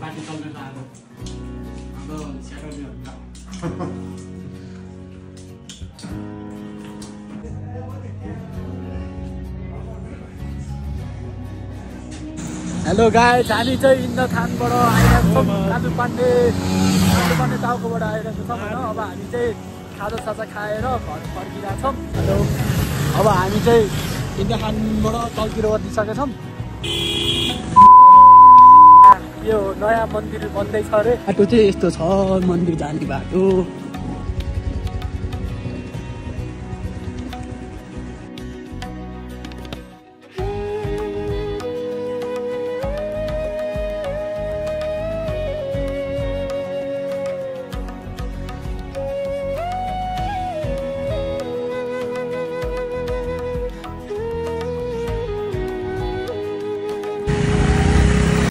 बाटो चल्दैछ आज हाम्रो स्याटरडे हेलो गाइस, हामी चाहिँ इन्द्रथानबाट आइरहेको छौँ। दाजु पाण्डे टाउकोबाट आइरहेको छौँ होइन। अब हामी चाहिँ खाजासाजा खाएर घर फर्किरहेको छौँ। हेलो, अब हामी चाहिँ इन्द्रथानबाट तलतिर ओर्लिसकेका छौँ। यो नयाँ मन्दिर बन्दैछ अरे। बाटो चाहिँ यस्तो छ, मन्दिर जाने बाटो।